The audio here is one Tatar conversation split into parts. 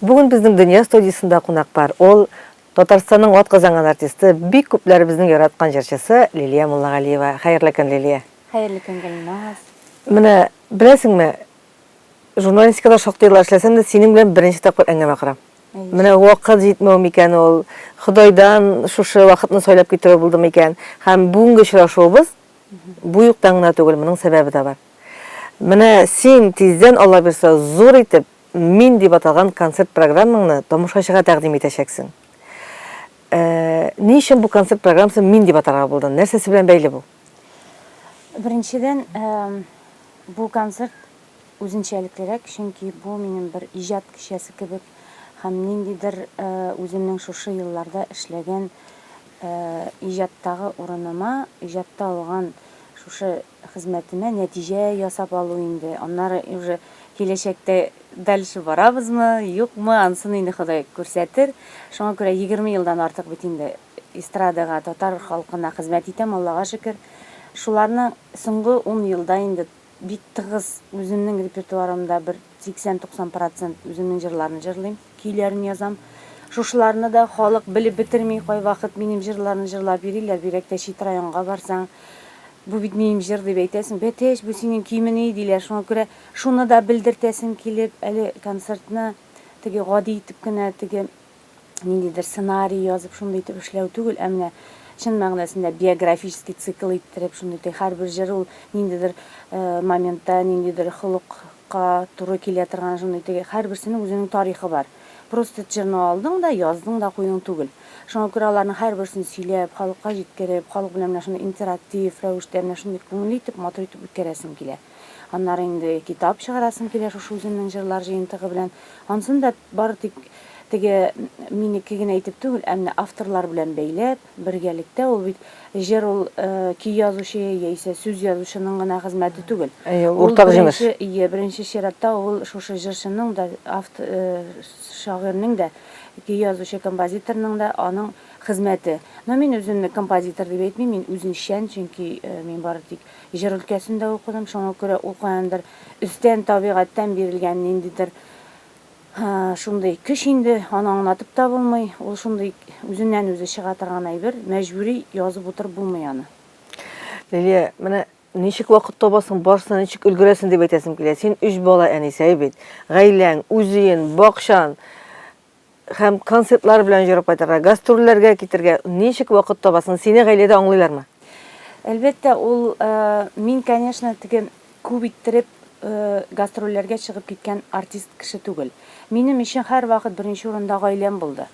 Бүген безнең Дөнья студиясендә кунак бар. Ул Татарстанның атказанган артисты, бик күпләребезнең яраткан җырчысы Лилия Муллагалиева. Хәерле көн, Лилия. Хәерле көн, Гөлназ. Менә беләсеңме, журналистикада шактый еллар эшләсәм дә, синең белән беренче тапкыр әңгәмә корам. Менә вакыт җитмәү микән ул, Ходайдан шушы вакытны сайлап китерү булды микән? Һәм бүгенге очрашуыбыз бу юктан гына түгел, моның сәбәбе дә бар. Менә син тиздән, Алла бирса, зур итеп Мин дип аталган концерт программаңны тамашачыга тәкъдим итәчәксең. Ни өчен бу концерт программасын Мин дип атарга булдың? Нәрсәсе белән бәйле бу? Беренчедән, бу концерт үзенчәлеклерәк, чөнки бу минем бер иҗат кичәсе кебек һәм ниндидер үземнең шушы елларда эшләгән иҗаттагы урыныма, иҗатта алган шушы хезмәтемә нәтиҗә ясап алу инде. Аннары уже киләчәктә дальше барабызмы, юкмы, анысын инде Ходай күрсәтер. Шуңа күрә 20 елдан артык бит инде эстрадага, татар халкына хезмәт итәм, Аллага шөкер. Шуларны соңгы ун елда инде бик тыгыз үземнең репертуарымда бер 80-90 процент үземнең җырларны җырлыйм, көйләрен язам. Шушыларны да халык белеп бетерми, кайвакыт минем җырларны җырлап йөриләр, бигрәк тә чит районга барсаң. Бу бит минем җыр дип әйтәсең, бәтәч, бу синең көймени, диләр. Шуңа күрә шуны да белдертәсем килеп, әле концертны теге гади итеп кенә, теге ниндидер сценарий язып, шундый итеп эшләү түгел, ә менә чын мәгънәсендә биографический цикл иттереп, шундый итеп һәрбер җыр ул ниндидер моментта, ниндидер холыкка туры килә торган шундый теге һәрберсенең үзенең тарихы бар. Просто җырны алдың да, яздың да куюың түгел. Шуңа күрә аларның һәрберсен сөйләп, халыкка җиткереп, халык белән менә шундый интерактив рәвештә, менә шундый күңелле итеп, матур итеп үткәрәсем килә. Аннары инде китап чыгарасым килә шушы үземнең җырлар җыентыгы белән. Анысын да бары тик теге минеке генә итеп түгел, ә менә авторлар белән бәйләп, бергәлектә. Ул бит җыр ул көй язучы яисә сүз язучының гына хезмәте түгел. Әйе, ул уртак җимеш. Ие, беренче чиратта ул шушы җырчының да, авт, шагыйрьнең дә, көй язучы композиторның да аның хезмәте. Но мин үземне композитор дип әйтмим, мин үзенчән, чөнки мин бары тик җыр өлкәсендә укыдым, шуңа күрә ул каяндыр өстән, табигатьтән бирелгән ниндидер шундый көч инде, аны аңлатып та булмый, ул шундый үзеннән-үзе чыга торган әйбер, мәҗбүри язып утырып булмый аны. Лилия, менә ничек вакыт табасың, барысына ничек өлгерәсең дип әйтәсем килә. Син өч бала әнисе, әй бит. Гаиләң, үз өен, бакчан һәм концертлар белән җөреп кайтырга, гастрольләргә китергә ничек вакыт табасың? Сине гаиләдә аңлыйлармы? Әлбәттә, ул мин, конечно, теге күп иттереп гастрольләргә чыгып киткән артист кеше түгел. Минем өчен һәрвакыт беренче урында гаиләм булды.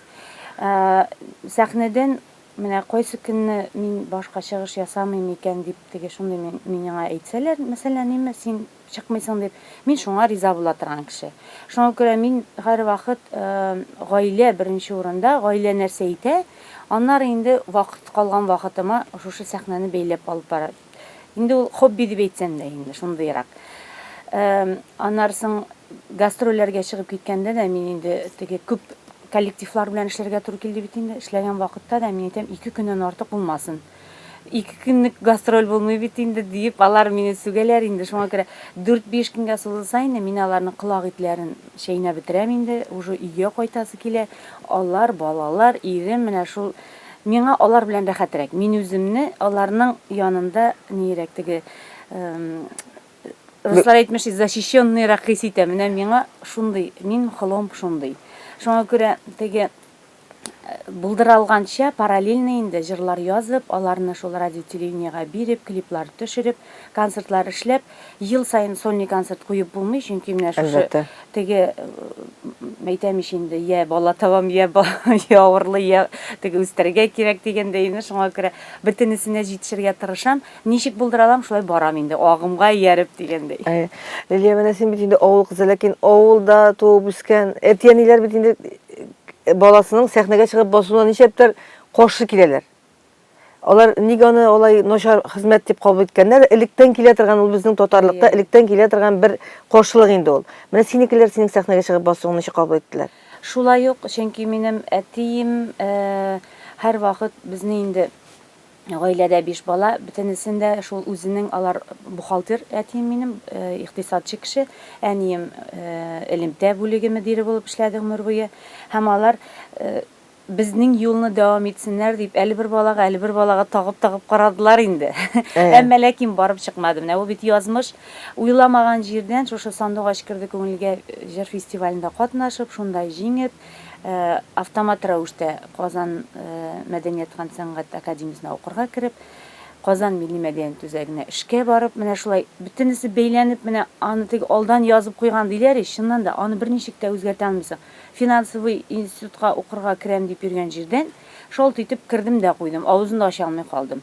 Сәхнәдән менә кайсы көнне мин башка чыгыш ясамыйм икән дип теге шундый миңа әйтсәләр, мәсәлән, име, син чыкмыйсың дип, мин шуңа риза була торган кеше. Шуңа күрә мин һәрвакыт гаилә беренче урында, гаилә нәрсә әйтә, аннары инде вакыт калган вакытыма шушы сәхнәне бәйләп алып бара. Инде ул хобби дип әйтсәм дә инде, шундыйрак. Аннары соң гастрольләргә чыгып киткәндә дә мин инде теге күп коллективлар белән эшләргә туры килде бит инде. Эшләгән вакытта да мин әйтәм, ике көннән артык булмасын. Ике көнлек гастроль булмый бит инде, диеп, алар мине сүгәләр инде. Шуңа күрә дүрт-биш көнгә сузылса инде, мин аларның колак итләрен чәйнәп бетерәм инде, уже өйгә кайтасы килә. Алар, балалар, ирем, менә шул Миңа алар белән рәхәтрәк. Мин үземне аларның янында ниерәк теге руслар әйтмешли, защищенныйрак хис итәм. Менә миңа шундый, мин холом шундый. Шуңа күрә теге булдыра алганча параллельно инде җырлар язып, аларны шул радио телевидениегә биреп, клиплар төшереп, концертлар эшләп, Ел саен сольный концерт куеп булмый, чөнки менә шушы Әлбәттә. теге әйтәм ич инде, я бала табам, я я авырлы, я теге үстерергә кирәк дигәндәй инде, шуңа күрә бөтенесенә җитешергә тырышам. Ничек булдыра алам, шулай барам инде, агымга ияреп дигәндәй. Әйе. Лилия, менә син бит инде авыл кызы, ләкин авылда туып үскән әти-әниләр бит инде баласының сәхнәгә чыгып басуына нишләптер каршы киләләр. Алар нигә аны алай начар хезмәт дип кабул иткәннәр? Электән килә торган ул безнең татарлыкта электән килә торган бер каршылык инде ул. Менә синекеләр синең сәхнәгә чыгып басуыңны ничек кабул иттеләр? Шулай ук, чөнки минем әтием һәрвакыт безне инде Гаиләдә биш бала, бөтенесен дә шул үзенең алар бухгалтер әтием минем, икътисадчы кеше, әнием элемтә бүлеге мөдире булып эшләде гомер буе. Һәм алар безнең юлны дәвам итсеннәр дип, әле бер балага, әле бер балага тагып-тагып карадылар инде. Әмма ләкин барып чыкмады. Менә ул бит язмыш. Уйламаган җирдән шушы Сандугач керде күңелгә җыр фестивалендә катнашып, шунда җиңеп, Автомат рәвештә Казан мәдәният һәм сәнгать академиясенә укырга кереп, Казан милли мәдәният үзәгенә эшкә барып, менә шулай бөтенесе бәйләнеп, менә аны теге алдан язып куйган диләр ич, чыннан да аны берничек тә үзгәртә алмыйсың. Финансовый институтка укырга керәм дип йөргән җирдән шалт итеп кердем дә куйдым, авызын да ача алмый калдым.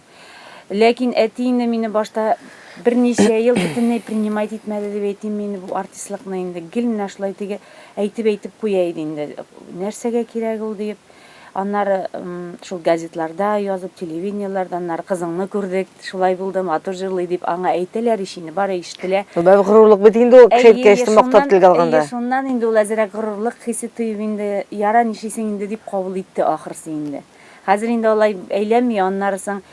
Ләкин әти инде мине башта берничә ел бөтенләй принимать итмәде дип әйтим инде бу артистлыкны инде. Гел менә шулай теге әйтеп-әйтеп куя иде инде. Нәрсәгә кирәк ул диеп. Аннары шул газетларда язып, телевидениеләрдә, аннары кызыңны күрдек, шулай булды, матур җырлый дип аңа әйтәләр ич инде, бары ишетелә. Бу бәр горурлык бит инде ул, кеше әйткәч, мактап телгә алганда. Әйе, шуннан инде ул әзрәк горурлык хисе тоеп инде, яра, нишлисең инде дип кабул итте ахрысы инде. Хәзер инде алай әйләнми, аннары соң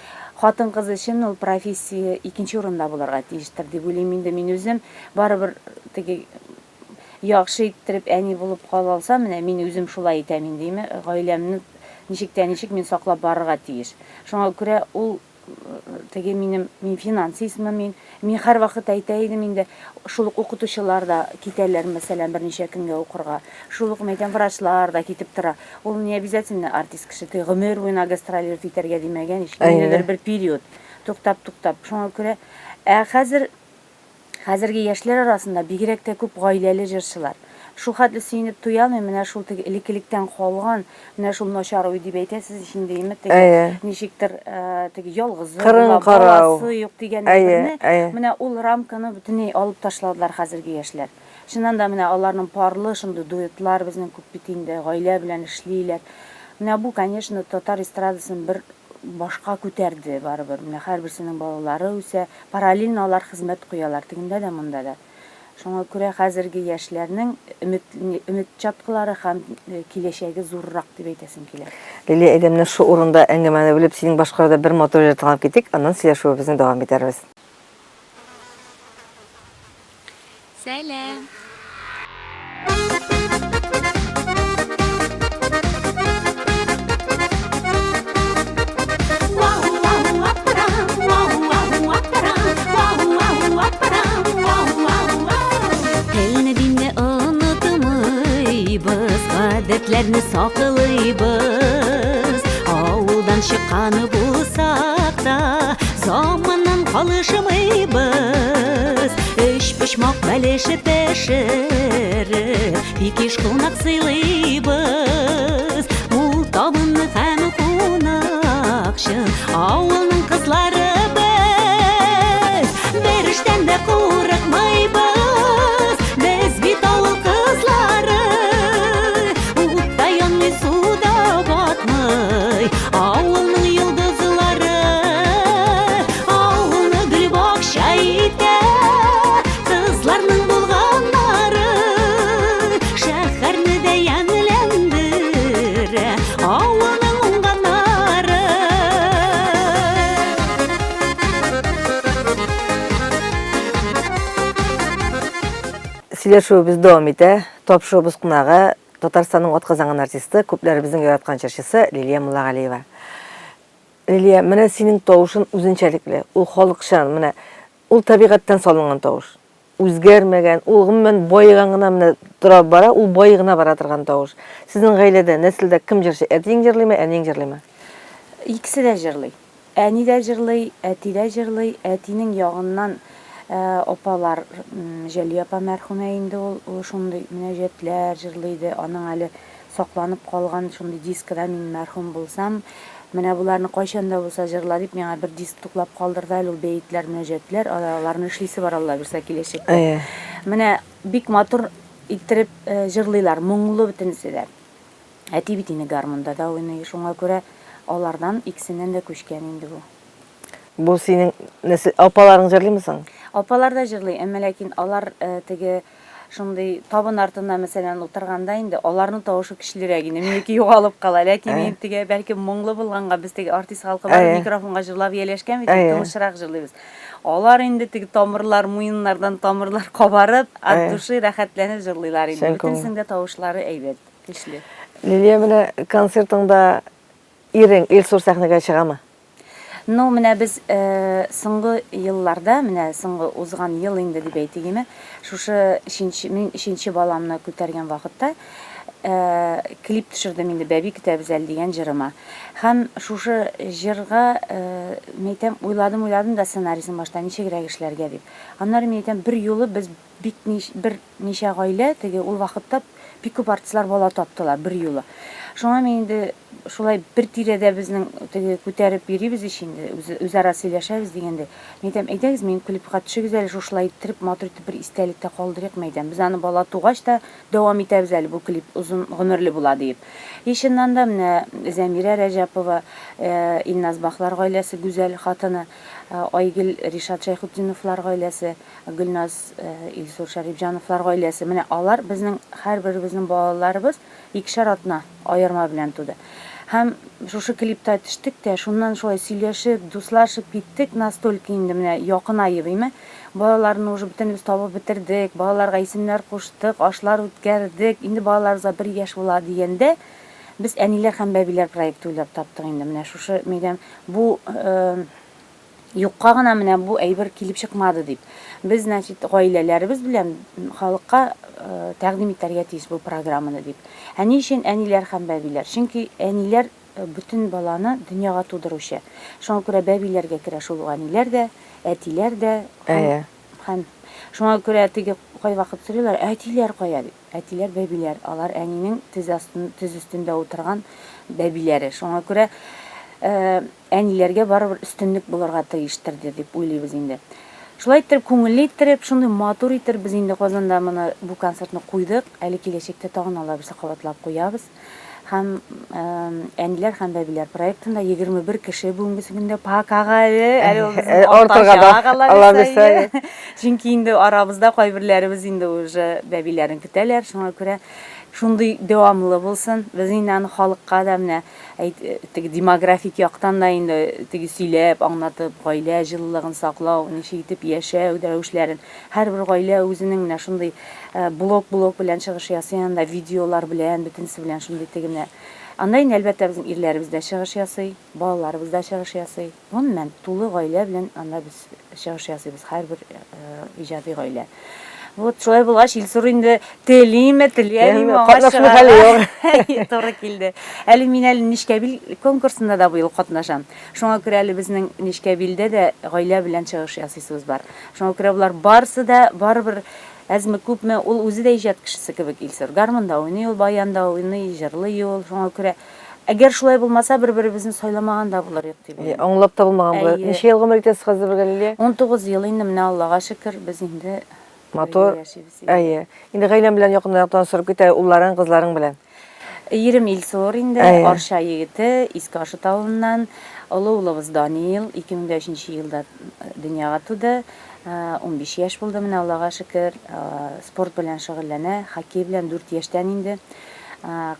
хатын-кыз өчен ул профессия икенче урында булырга тиештер дип уйлыйм инде мин үзем. Барыбер теге яхшы иттереп әни булып кала алсам, менә мин үзем шулай итәм инде, име, гаиләмне ничек тә ничек мин саклап барырга тиеш. Шуңа күрә ул Теге минем, мин финансистмы мин, мин һәрвакыт әйтә идем инде, шул ук укытучылар да китәләр, мәсәлән, берничә көнгә укырга. Шул ук, мәйтәм, врачлар да китеп тора. Ул не обязательно артист кеше, теге гомер буена гастролировать итәргә димәгән ич, ниндидер бер период, туктап-туктап. Шуңа күрә, ә хәзер Хәзерге яшьләр арасында бигрәк тә күп гаиләле җырчылар. Шул хәтле сөенеп туя алмыйм, менә шул теге элек-электән калган, менә шул начар уй дип әйтәсез ич инде, име, теге Әйе. ничектер, теге ялгызы Кырын була, карау. баласы юк дигән Әйе, әйберне, әйе. менә ул рамканы бөтенләй алып ташладылар хәзерге яшьләр. Чыннан да менә аларның парлы шундый дуэтлар безнең күп бит инде, гаилә белән эшлиләр. Менә бу, конечно, татар эстрадасын бер башка күтәрде барыбер. Менә һәрберсенең балалары үсә, параллельно алар хезмәт куялар, тегендә дә, монда да. Шуңа күрә хәзерге яшьләрнең өмет, өмет чаткылары һәм киләчәге зуррак дип әйтәсем килә. Лилия, әйдә менә шул урында әңгәмәне бүлеп, синең башкаруда бер матур җыр тыңлап китик, аннан сөйләшүебезне дәвам итәрбез. Сәлам! Телне динне онытмыйбыз, гадәтләрне саклыйбыз. Авылдан чыккан булсак та, Заманнан калышмыйбыз. Өчпочмак бәлеше пешереп, бик еш кунак сыйлыйбыз. Мул табынны һәм кунакчыл авылның кызлары без. Бер эштән дә курыкмыйбыз, без бит авыл кызлары. Утта янмый, суда батмый, Авылның йолдызлары Авылны гөлбакча итә Кызларның булганнары Шәһәрне дә ямьләндерә Авылның уңганнары. Сөйләшүебез дәвам итә. Тапшыруыбыз кунагы Татарстанның атказанган артисты, күпләребезнең яраткан җырчысы Лилия Муллагалиева. Лилия, менә синең тавышын үзенчәлекле, ул халыкчан, менә ул табигатьтән салынган тавыш. Үзгәрмәгән, ул гомумән баеган гына менә тора бара, ул бай гына бара торган тавыш. Сезнең гаиләдә, нәселдә кем җырчы? Әтиең җырлыймы, әниең җырлыймы? Икесе дә җырлый. Әни дә җырлый, әти дә җырлый. Әтинең ягыннан апалар, Җәлия апа мәрхүмә инде ул, ул шундый мөнәҗәтләр җырлый иде. Аның әле сакланып калган шундый дискыда мин мәрхүм булсам, менә боларны кайчан да булса җырла дип миңа бер диск туплап калдырды әле ул бәетләр, мөнәҗәтләр. Аларны эшлисе бар, Алла бирсә, киләчәктә. Менә бик матур иттереп җырлыйлар, моңлы бөтенесе дә. Әти бит инде гармунда да уйный, шуңа күрә алардан икесеннән дә күчкән инде бу. Бу синең нәсел, апаларың җырлыймы соң? Апалар да җырлый, әмма ләкин алар теге Шундый табын артында, мәсәлән, утырганда инде аларның тавышы көчлерәк инде, минеке югалып кала. Ләкин мин теге, бәлкем, моңлы булганга, без теге артист халкы бар, микрофонга җырлап ияләшкән бит, тынычрак җырлыйбыз. Алар инде теге тамырлар, муеннардан тамырлар кабарып, от души рәхәтләнеп җырлыйлар инде. Бөтенесенең дә тавышлары әйбәт, көчле. Лилия, менә концертыңда ирең Илсур сәхнәгә чыгамы? Ну, менә без соңгы елларда, менә соңгы узган ел инде дип әйтик име, шушы өченче, мин өченче баламны күтәргән вакытта клип төшердем инде Бәби көтәбез әле дигән җырыма. Һәм шушы җырга, мин әйтәм, уйладым, уйладым да сценарийсын башта ничегрәк эшләргә дип. Аннары мин әйтәм, бер юлы без бик бер ничә гаилә, теге ул вакытта бик күп артистлар бала таптылар бер юлы. Шуңа мин инде шулай бер тирәдә безнең теге күтәреп йөрибез ич инде, үзара сөйләшәбез дигәндәй. Мин әйтәм, әйдәгез, минем клипка төшегез әле, шушылай иттереп, матур итеп бер истәлек тә калдырыйк, мин әйтәм. Без аны бала тугач та дәвам итәбез әле, бу клип озын гомерле була диеп. И чыннан да менә Зәмирә Рәҗәпова, Илназ Бахлар гаиләсе, Гүзәл хатыны, Айгөл Ришат Шәйхетдиновлар гаиләсе, Гөлназ, Илсур Шәрипҗановлар гаиләсе. Менә алар безнең һәрберебезнең балаларыбыз икешәр атна аерма белән туды. Һәм шушы клипта төштек тә, шуннан шулай сөйләшеп, дуслашып киттек, настолько инде менә якынаеп, име. Балаларны уже бөтенебез табып бетердек, балаларга исемнәр куштык, ашлар үткәрдек. Инде балаларыбызга бер яшь була дигәндә, без Әниләр һәм бәбиләр проекты уйлап таптык инде. Менә шушы, мәйдән, бу Юкка гына менә бу әйбер килеп чыкмады дип. Без, значит, гаиләләребез белән халыкка тәкъдим итәргә тиеш бу программаны дип. Ә ни өчен әниләр һәм бәбиләр? Чөнки әниләр бөтен баланы дөньяга тудыручы. Шуңа күрә бәбиләргә керә шул ук әниләр дә, әтиләр дә һәм, һәм шуңа күрә теге кайвакыт сорыйлар, ә әтиләр кая дип. Әтиләр бәбиләр, алар әнинең тез астын, тез өстендә утырган бәбиләре. Шуңа күрә әниләргә барыбер өстенлек булырга тиештер дип уйлыйбыз инде. Шулай иттереп, күңелле иттереп, шундый матур иттереп без инде Казанда моны бу концертны куйдык. Әле киләчәктә тагын алла бирсә кабатлап куябыз. Һәм Әниләр һәм бәбиләр проектында 21 кеше бүгенге көндә покага әле, әле ул безнең артачак, алла бирсә. Чөнки инде арабызда кайберләребез инде уже бәбиләрен көтәләр, шуңа күрә шундый дәвамлы булсын. Без инде аны халыкка да менә Әйт, теге демографик яктан да инде теге сөйләп, аңлатып, гаилә җылылыгын саклау, ничек итеп яшәү рәвешләрен. Һәрбер гаилә үзенең менә шундый блог-блог белән чыгыш ясый анда, видеолар белән, бөтенесе белән шундый теге менә. Анда инде, әлбәттә, безнең ирләребез дә чыгыш ясый, балаларыбыз да чыгыш ясый. Гомумән, тулы гаилә белән анда без чыгыш ясыйбыз, һәрбер иҗади гаилә. Вот шулай булгач, Илсур инде телиме, теләмиме, аңа Катнашмый хәле юк. Туры килде. Әле мин әле Нечкәбил конкурсында да быел катнашам. Шуңа күрә әле безнең Нечкәбилдә дә гаилә белән чыгыш ясыйсыбыз бар. Шуңа күрә болар барысы да барыбер әзме-күпме, ул үзе дә иҗат кешесе кебек Илсур. Гармунда уйный ул, баянда уйный, җырлый ул. Шуңа күрә Әгәр шулай булмаса, бер-беребезне сайламаган да булыр идек дип уйлыйм. Аңлап та булмаган булыр. Әйе. Ничә ел гомер итәсез хәзер бергә, Лилия? 19 ел инде, менә Аллага шөкер, без инде бергә Матур. яшибез. Әйе. Инде гаиләң белән якынрак танышып кит әле, улларың, кызларың белән. Ирем Илсур инде, Әйе. Арча егете, Иске Ашыт авылыннан. Олы улыбыз Даниил, 2003 елда дөньяга туды. 15 яшь булды, менә Аллага шөкер. Спорт белән шөгыльләнә, хоккей белән 4 яшьтән инде.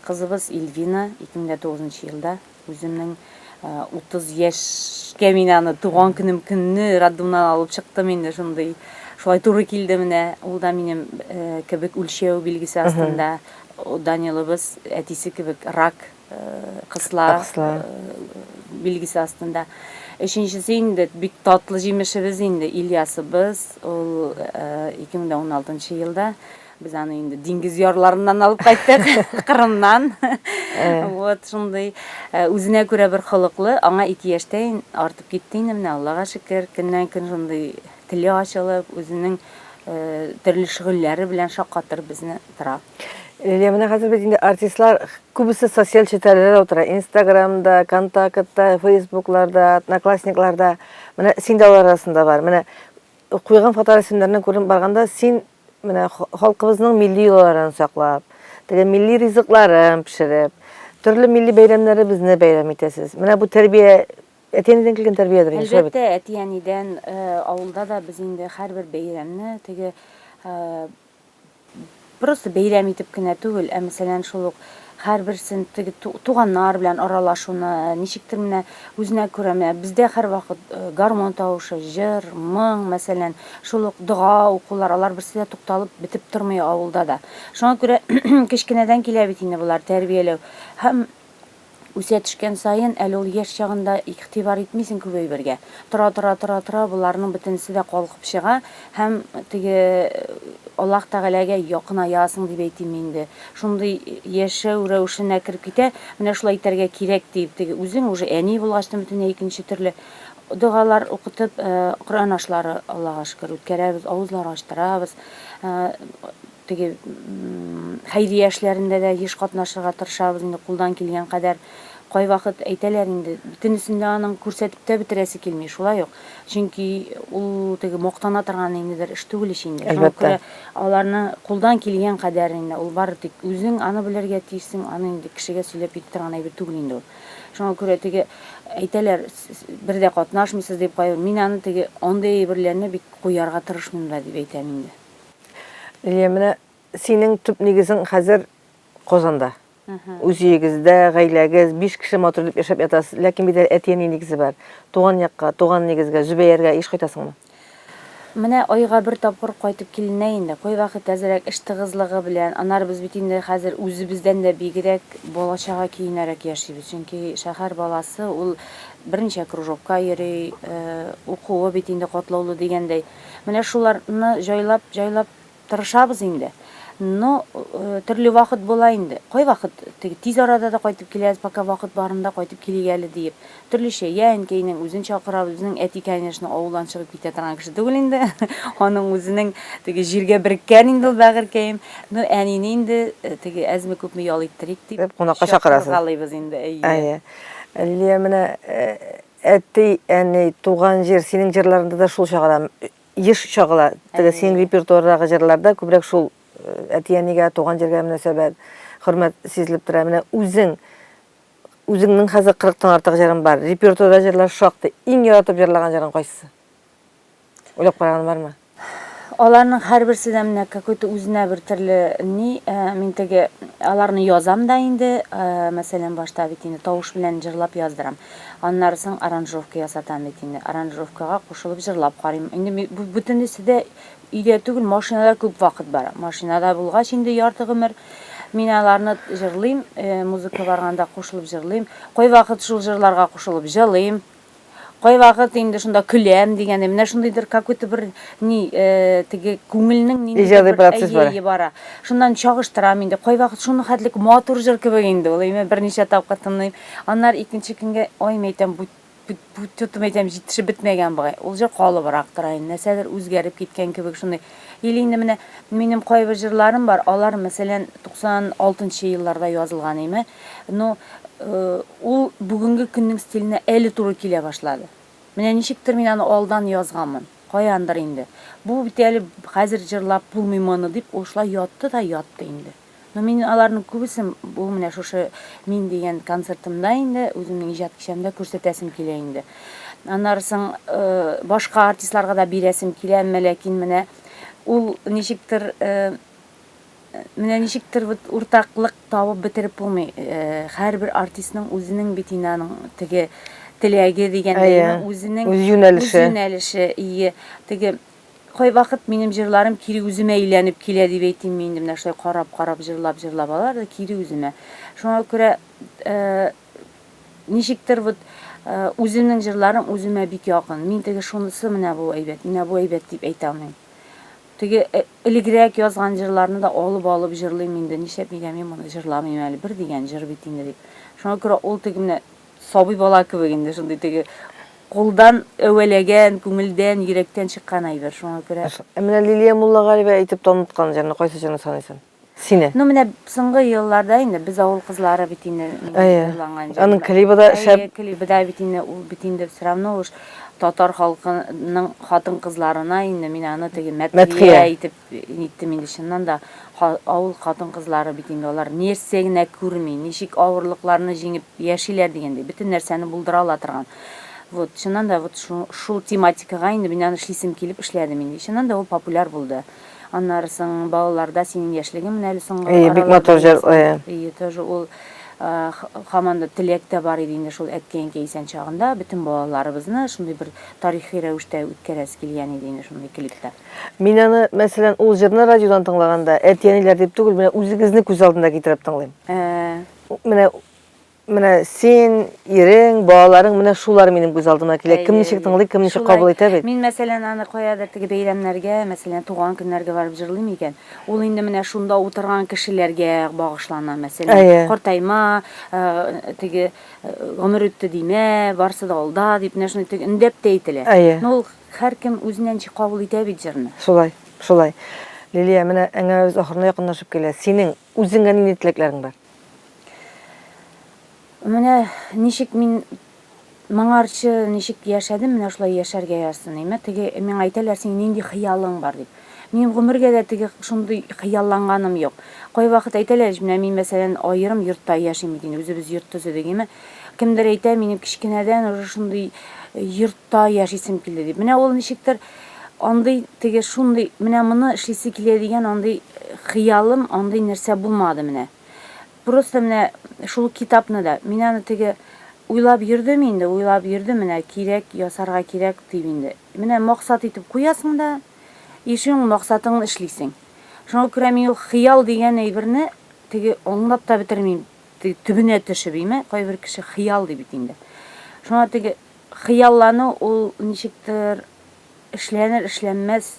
Кызыбыз Ильвина 2009 нчы елда үземнең 30 яшькә мин аны туган көнем көнне роддомнан алып чыктым инде шундый. Шулай туры килде менә. Ул да минем кебек үлчәү билгесе астында. Данилыбыз әтисе кебек рак кысла билгесе астында. Өченчесе инде бик татлы җимешебез инде Ильясыбыз. Ул 2016 елда Без аны инде диңгез ярларыннан алып кайттык, Кырымнан. Вот шундый үзенә күрә бер холыклы, аңа 2 яшьтә артып китте инде менә, Аллага шөкер, көннән-көн шундый теле ачылып, үзенең төрле шөгыльләре белән шаккатырып безне тора. Лилия, менә хәзер бит инде артистлар күбесе социаль челтәрләрдә утыра. Инстаграмда, Контактта, Фейсбукларда, Одноклассникларда. Менә син дә алар арасында бар. Менә куйган фоторәсемнәреннән күренеп барганда, син менә халкыбызның милли йолаларын саклап, теге милли ризыкларын пешереп, төрле милли бәйрәмнәребезне бәйрәм итәсез. Менә бу тәрбия әти-әнидән килгән тәрбиядер инде, шулай бит? Әлбәттә, әти-әнидән, авылда да без инде һәрбер бәйрәмне теге. Просто бәйрәм итеп кенә түгел, ә мәсәлән, шул ук һәрберсен теге туганнар белән аралашуны, ничектер менә үзенә күрә менә бездә һәрвакыт гармун тавышы, җыр, моң, мәсәлән, шул ук дога укулар, алар берсе дә тукталып бетеп тормый авылда да. Шуңа күрә кечкенәдән килә бит инде болар тәрбияләү. Һәм Үсә төшкән саен, әле ул яшь чагында игътибар итмисең күп әйбергә. Тора-тора, тора-тора боларның бөтенесе дә калкып чыга һәм теге Аллаһ Тәгаләгә якынаясың дип әйтимме инде. Шундый яшәү рәвешенә кереп китә, менә шулай итәргә кирәк диеп, теге үзең уже әни булгач та бөтенләй икенче төрле. Догалар укытып, Коръән ашлары, Аллага шөкер, үткәрәбез, авызлар ачтырабыз. Теге хәйрия эшләрендә дә еш катнашырга тырышабыз инде кулдан килгән кадәр. Кайвакыт әйтәләр инде, бөтенесен дә аның күрсәтеп тә бетерәсе килми, шулай ук. Чөнки ул теге мактана торган ниндидер эш түгел ич инде. Шуңа күрә аларны кулдан килгән кадәр инде ул бары тик үзең аны белергә тиешсең, аны инде кешегә сөйләп йөри торган әйбер түгел инде ул. Шуңа күрә теге әйтәләр, бер дә катнашмыйсыз дип кайбер. Мин аны теге андый әйберләрне бик куярга тырышмыйм да дип әйтәм инде. Лилия, менә синең төп нигезең хәзер Казанда. Үз өегездә, гаиләгез, биш кеше матур итеп яшәп ятасыз. Ләкин бит әле әти-әни нигезе бар. Туган якка, туган нигезгә, Зөбәяргә еш кайтасыңмы? Менә айга бер тапкыр кайтып киленә инде. Кайвакыт әзрәк эш тыгызлыгы белән. Аннары без бит инде хәзер үзебездән дә бигрәк бала-чага көенәрәк яшибез. Чөнки шәһәр баласы ул берничә кружокка йөри, укуы бит инде катлаулы дигәндәй. Менә шуларны җайлап, җайлап тырышабыз инде. Но төрле вакыт була инде. Кайвакыт теге тиз арада да кайтып киләбез, пока вакыт барында кайтып килик әле диеп. Төрлечә, я әнкәйнең үзен чакырабыз, безнең әти, конечно, авылдан чыгып китә торган кеше түгел инде. Аның үзенең теге җиргә береккән инде ул бәгырькәем. Но әнине инде теге әзме-күпме ял иттерик дип кунакка чакырасыз. Чакыргалыйбыз инде, әйе. Әйе. Лилия, менә Әти, әни, туган җир синең җырларыңда да шул чагыла, еш чагыла. Теге синең репертуардагы җырларда күбрәк шул әти-әнигә, туган җиргә мөнәсәбәт, хөрмәт сизелеп тора. Менә үзең, үзеңнең хәзер кырыктан артык җырың бар. Репертуарда җырлар шактый. Иң яратып җырлаган җырың кайсысы? Уйлап караган бармы? Аларның һәрберсе дә менә какой-то үзенә бер төрле ни, мин теге аларны язам да инде, мәсәлән, башта бит инде тавыш белән җырлап яздырам. Аннары соң аранжировка ясатам бит инде. Аранжировкага кушылып җырлап карыйм. Инде бу бөтенесе дә өйдә түгел, машинада күп вакыт бара. Машинада булгач инде ярты гомер мин аларны җырлыйм, музыка барганда кушылып җырлыйм. Кайвакыт шул җырларга кушылып җылыйм. Кайвакыт инде шунда көләм дигәндәй, менә шундыйдыр какой-то бер ни, э, теге күңелнең ниндидер Иҗади бер процесс бара. әйе бара. Шуннан чагыштырам инде. Кайвакыт шуны хәтлек матур җыр кебек инде ул, әйме, берничә тапкыр тыңлыйм. Аннары икенче көнгә, ай, мәйтәм, бу бу бу тотым әйтәм, җитешеп бетмәгән бугай. Ул җыр калыбрак тора инде, нәрсәдер үзгәреп киткән кебек шундый. Или инде менә минем кайбер җырларым бар, алар, мәсәлән, 96 нчы елларда язылган, әйме. Но ул бүгенге көннең стиленә әле туры килә башлады. Менә ничектер мин аны алдан язганмын. Каяндыр инде. Бу бит әле хәзер җырлап булмый моны дип, ул шулай ятты да ятты инде. Но мин аларның күбесен бу менә шушы мин дигән концертымда инде, үземнең иҗат кичәмдә күрсәтәсем килә инде. Аннары соң башка артистларга да бирәсем килә, әмма ләкин менә ул ничектер Менә ничектер вот уртаклык табып бетереп булмый. Һәрбер артистның үзенең бит инде аның теге теләге дигәндәйме, үзенең үз юнәлеше. Үз юнәлеше, ие. Теге кайвакыт минем җырларым кире үземә әйләнеп килә дип әйтимме инде, менә шулай карап-карап җырлап-җырлап алар да кире үземә. Шуңа күрә ничектер вот үземнең җырларым үземә бик якын. Мин теге шунысы менә бу әйбәт, менә бу әйбәт дип әйтә алмыйм. Теге элегрәк язган җырларны да алып-алып җырлыйм инде, нишләп нигә мин моны җырламыйм әле, бер дигән җыр бит инде дип. Шуңа күрә ул теге менә сабый бала кебек инде, шундый теге кулдан әвәләгән, күңелдән, йөрәктән чыккан әйбер. Шуңа күрә. Ә менә Лилия Муллагалиева әйтеп таныткан җырны кайсы җырны саныйсың? Сине. Ну, менә соңгы елларда инде без авыл кызлары бит инде җырланган җыр. Аның клибы да шәп. Әйе, клибы да бит инде ул бит инде все равно уж татар халкының хатын-кызларына инде мин аны теге мәдхия итеп ниттем инде чыннан да авыл хатын-кызлары бит инде алар нәрсә генә күрми, ничек авырлыкларны җиңеп яшиләр дигәндәй, бөтен нәрсәне булдыра ала торган. Вот, чыннан да вот шул тематикага инде мин аны эшлисем килеп эшләдем инде. Чыннан да ул популяр булды. Аннары соң балаларда синең яшьлегең менә әле соңгы Әйе, бик араларда матур җыр, язылды. әйе. Әйе, тоже ул һаман да теләк тә бар иде инде шул әткәй-әнкәй исән чагында бөтен балаларыбызны шундый бер тарихи рәвештә үткәрәсе килгән иде инде шундый клипта. Мин аны, мәсәлән, ул җырны радиодан тыңлаганда, әти-әниләр дип түгел, менә үзегезне күз алдында китереп тыңлыйм. Ә. Менә Менә син, ирең, балаларың, менә шулар минем күз алдыма килә. Кем Әйе, ничек әйе. тыңлый, кем ничек Шулай. кабул итә бит. Мин, мәсәлән, аны каядыр теге бәйрәмнәргә, мәсәлән, туган көннәргә барып җырлыйм икән, ул инде менә шунда утырган кешеләргә багышлана, мәсәлән, Әйе. картайма, э, теге э, гомер үтте димә, барысы да алда дип, менә шундый теге өндәп тә әйтелә. Әйе. Ну, ул һәркем үзенә ничек кабул итә бит җырны. Шулай, шулай. Лилия, менә әңгәмәбез ахырына якынлашып килә. Синең үзеңә нинди теләкләрең бар? Менә ничек мин моңарчы ничек яшәдем, менә шулай яшәргә язсын. Әйме, теге миңа әйтәләр, синең нинди хыялың бар дип. Минем гомергә дә теге шундый хыялланганым юк. Кайвакыт әйтәләр, менә мин, мәсәлән, аерым йортта яшим бит инде, үзебез йорт төзедек, әйме. Кемдер әйтә, минем кечкенәдән уже шундый йортта яшисем килде дип. Менә ул ничектер андый теге шундый, менә моны эшлисе килә дигән андый хыялым, андый нәрсә булмады менә. Просто менә шул китапны да, мин аны теге уйлап йөрдем инде, уйлап йөрдем, менә кирәк, ясарга кирәк дип инде. Менә максат итеп куясың да, и шуның максатыңны эшлисең. Шуңа күрә мин ул хыял дигән әйберне теге аңлап та бетермим, теге төбенә төшеп, име, кайбер кеше хыял ди бит инде. Шуңа теге хыяллану ул ничектер эшләнер, эшләнмәс,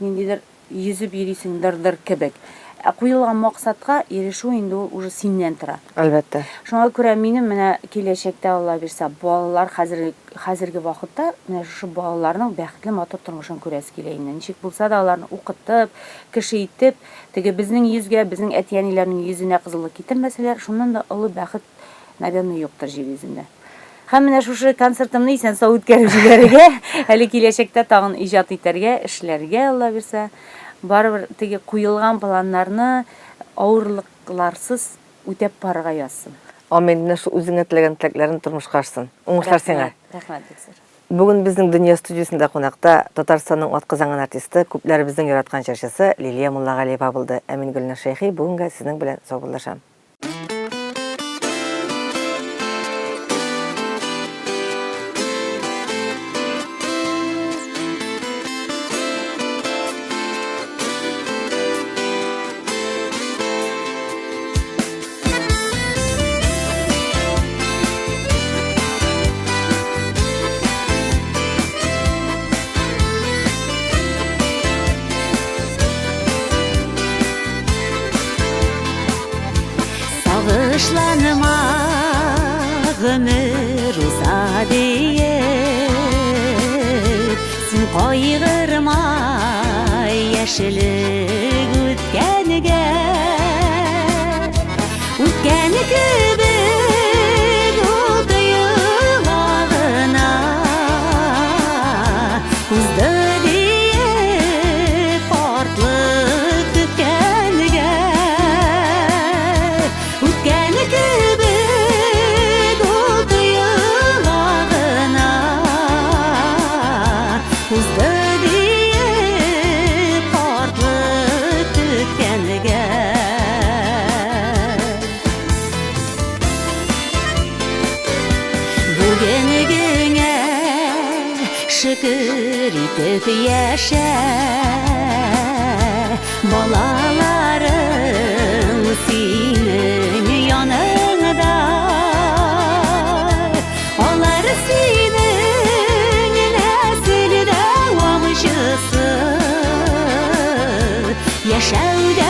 ниндидер Йөзеп йөрисең дыр-дыр кебек. Ә куелган максатка ирешү инде ул уже синнән тора. Әлбәттә. Шуңа күрә минем менә киләчәктә, Алла бирса, балалар хәзерге хәзерге вакытта менә шушы балаларның бәхетле матур тормышын күрәсе килә инде. Ничек булса да аларны укытып, кеше итеп, теге безнең йөзгә, безнең әти-әниләрнең йөзенә кызыллык китермәсәләр, шуннан да олы бәхет наверное, юктыр җир йөзендә. Һәм менә шушы концертымны исән-сау үткәреп җибәрергә, әле киләчәктә тагын иҗат итәргә, эшләргә, Алла бирсә. Барыбер теге куелган планнарны авырлыкларсыз үтәп барырга язсын. Амин, менә шул үзеңә теләгән теләкләрең тормышка ашсын. Уңышлар сиңа. Рәхмәт, рәхмәт бик зур. Бүген безнең Дөнья студиясендә кунакта Татарстанның атказанган артисты, күпләребезнең яраткан җырчысы Лилия Муллагалиева булды. Ә мин Гөлназ Шәйхи бүгенгә сезнең белән саубуллашам. Сагышланма, гомер уза диеп, Син кайгырма, яшьлек үткәнгә. Үткән кебек ул тоела гына, Узды диеп картлык көткәнгә. Үткән кебек ул тоела гына, Узды диеп картлык көткәнгә. Бүгенгеңә шөкер итеп яшә, Балаларың синең яныңда, Алар синең нәсел дәвамчысы. Яшәүдә